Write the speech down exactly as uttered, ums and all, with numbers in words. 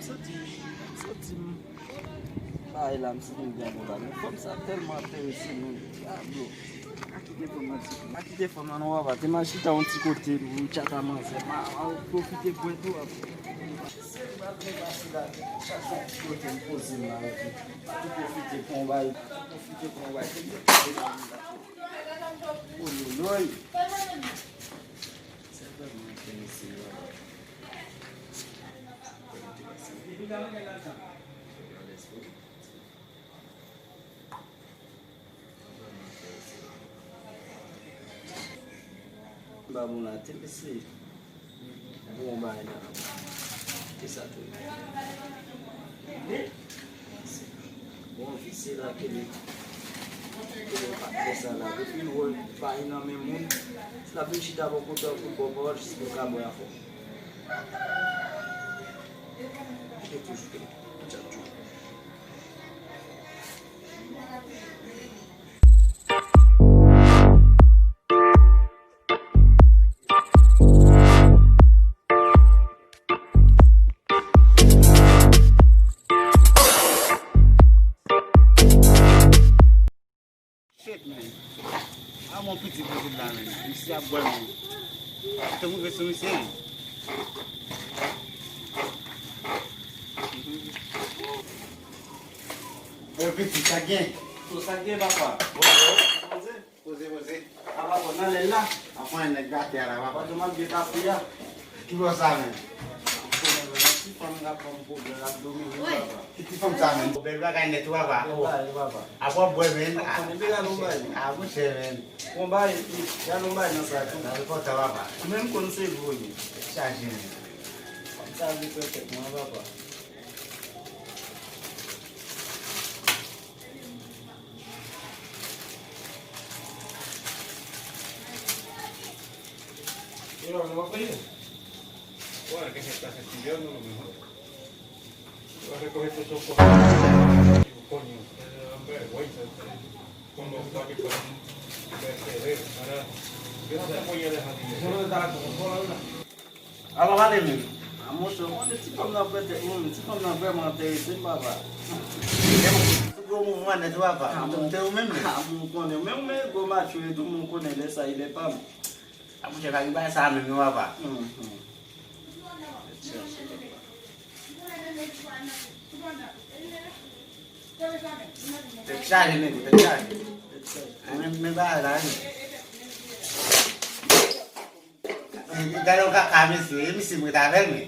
Santi, santi m. Bagay la, m santi m byen kontan. Men fanm sa tèlman enterese mwen. Dyablo. Pa kite fanm nan ti kote. Pa kite fanm nan non, papa. Te m al chita yon ti kote, m tchata manzè. M a, m a pwofite bwè tou, papa. Se m pral byen pase la, chak yon ti kote m poze m la, epi tou pwofite pran yon bagay, tou pwofite pran yon bagay. Oyoyoy. Se vrèman enterese, papa. Ba bon la, te mesye. Bon, bay la. Kisa tou? Bon, visye la, kele. Kele pa fè sa la. Depi l wè l pa nan men moun, l ap vin chita bò kote w pou bò pawòl jis pou l ka bwè afè w. Kite toujou kele. Tchak jou. Shit, man. A bon piti piti la, man. Misye ap bwè, man. Te mouve sou misye, man. Bon piti, sa gen? Tou sa gen, papa. Poze, poze. Poze, poze. A, papa, nan lèl la. Afan, nèg gate a la, papa. Papa, tou m ap byen pase a. Ki bò sa, menm? Ti fanm k ap ban m pwoblèm, l ap domine m, papa. Ki ti fanm sa, menm? Bèl bagay nèt, wi, papa. Bèl bagay, papa. Apa w bwè, menm? Ou konnen, men gade yon bagay. A, monchè, menm. Yon bagay, gade yon bagay nan sa tou. Sa enpòtan, papa. Ou menm konn se vre, wi. Tèt chaje, menm. Fanm sa vle fè tèt mwen, papa. Mira, no va a pedir. Bueno, que se está fastidiando a lo mejor. Va a recoger tus ojos. Coño, es una vergüenza. Cuando va a que para un vertedero, para... Yo no te voy a dejar ir. Yo no te estaba como por ahora. Ala pale menm. A monchè, ou konnen ti fanm nan pran tèt mwen, ti fanm nan vrèman enterese m, papa. Ou gwo mouvman nèt, papa. Te ou menm, men. A, mwen konnen. Men ou men gwo macho e tou, mwen konnen lè sa, il est pa m. A monchè, pa gen bagay sa menm, non, papa. Mhm. Tèt chaje, nèg, tèt chaje. A, men, men bagay la, men. Gade yon kaka, mesye. E misye m ret avè l, men.